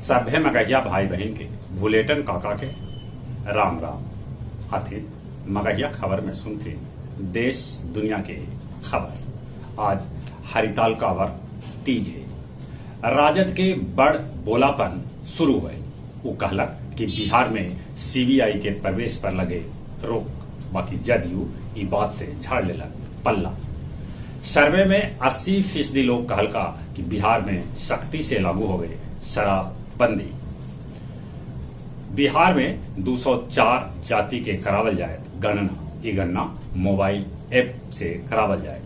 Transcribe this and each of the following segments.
सभे मगहिया भाई बहिन के भुलेटन काका के राम राम। अथी मगहिया खबर में सुनथी देश दुनिया के खबर। आज हरितालिका व्रत तीज हे। राजद के बड़ बोलापन शुरू होयल। ऊ कहलक कि बिहार में सीबीआई के प्रवेश पर लगे रोक, बाकि जदयू ई बात से झाड़ लेलक पल्ला। सर्वे में 80% लोग कहलका कि बिहार में सख्ती से लागू होवे शराबबंदी। बिहार में 204 जाति के करावल जायत गणना। ई गणना मोबाइल ऐप से करावल जायत।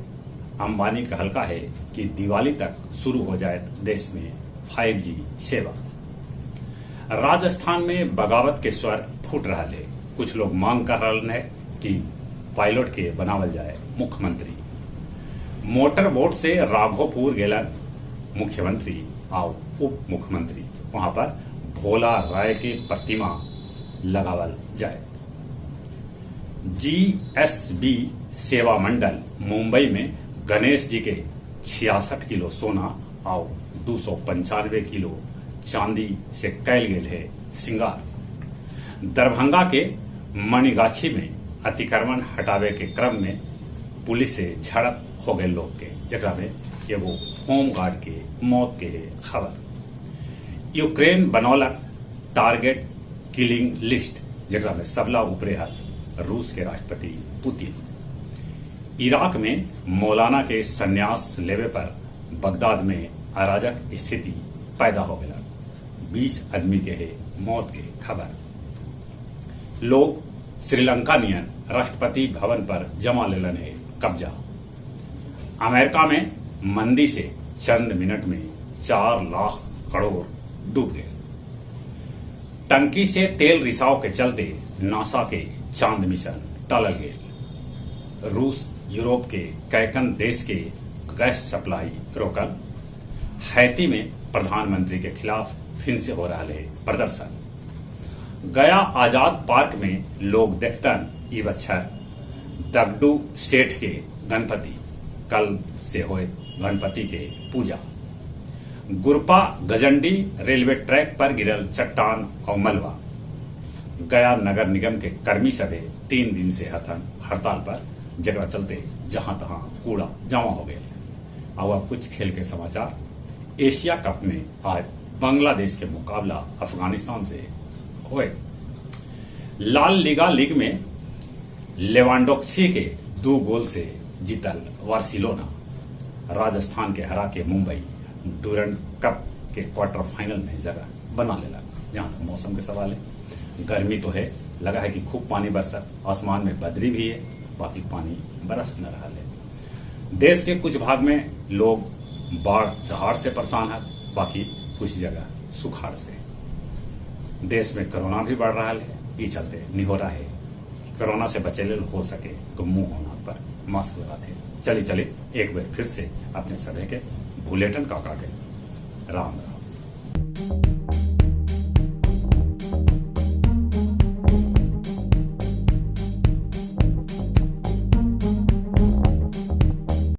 अंबानी कहलका हे कि दिवाली तक शुरू हो जायत देश में 5G सेवा। राजस्थान में बगावत के स्वर फूट रहल हे। कुछ लोग मांग कर रहलन हे कि पायलट के बनावल जाए मुख्यमंत्री। मोटर बोट से राघोपुर गेलन मुख्यमंत्री आउ उप मुख्यमंत्री। वहां पर भोला राय के प्रतिमा लगावल जाए। जीएसबी सेवा मंडल मुंबई में गणेश जी के 66 किलो सोना आउ 295 किलो चांदी से कैल गेल है श्रृंगार। दरभंगा के मणिगाछी में अतिक्रमण हटावे के क्रम में पुलिस से झड़प हो गए लोग के, जेकरा में एगो होमगार्ड के मौत के है खबर। यूक्रेन बनौलक टारगेट किलिंग लिस्ट, जेकरा में सबला ऊपरे हल रूस के राष्ट्रपति पुतिन। इराक में मौलाना के संन्यास लेवे पर बगदाद में अराजक स्थिति पैदा हो गया। 20 आदमी के है मौत के खबर। लोग श्रीलंका नियन राष्ट्रपति भवन पर जमा लेलन है कब्जा। अमेरिका में मंदी से चंद मिनट में 4 लाख करोड़ डूब गए। टंकी से तेल रिसाव के चलते नासा के चांद मिशन टालल गेल। रूस यूरोप के कैकन देश के गैस सप्लाई रोकल। हैती में प्रधानमंत्री के खिलाफ फिर से हो रहा है प्रदर्शन। गया आजाद पार्क में लोग देखतन ई बच्छर दगडू सेठ के गणपति। कल से होए गणपति के पूजा। गुरपा गजंडी रेलवे ट्रैक पर गिरल चट्टान और मलबा। गया नगर निगम के कर्मी सभे 3 दिन से हथन हड़ताल पर, जकरा चलते जहां तहां कूड़ा जमा हो गया। अब अब कुछ खेल के समाचार। एशिया कप में आज बांग्लादेश के मुकाबला अफगानिस्तान से होए। लाल लीगा लीग में लेवांडोक्सी के 2 गोल से जीतल बार्सिलोना। राजस्थान के हरा के मुंबई डूरंड कप के क्वार्टर फाइनल में जगह बना लेला। जहां तक मौसम के सवाल है, गर्मी तो है, लगा है कि खूब पानी बरसा, आसमान में बदरी भी है, बाकी पानी बरस न रहा है। देश के कुछ भाग में लोग बाढ़ दहाड़ से परेशान है, बाकी कुछ जगह सुखाड़ से। देश में कोरोना भी बढ़ रहा है, ये चलते निहोरा है कि कोरोना से बचे लेल हो सके तो मुंह और नाक पर मास्क लगाते। चली चली एक बार फिर से अपने सभी के भुलेटन काका के राम राम।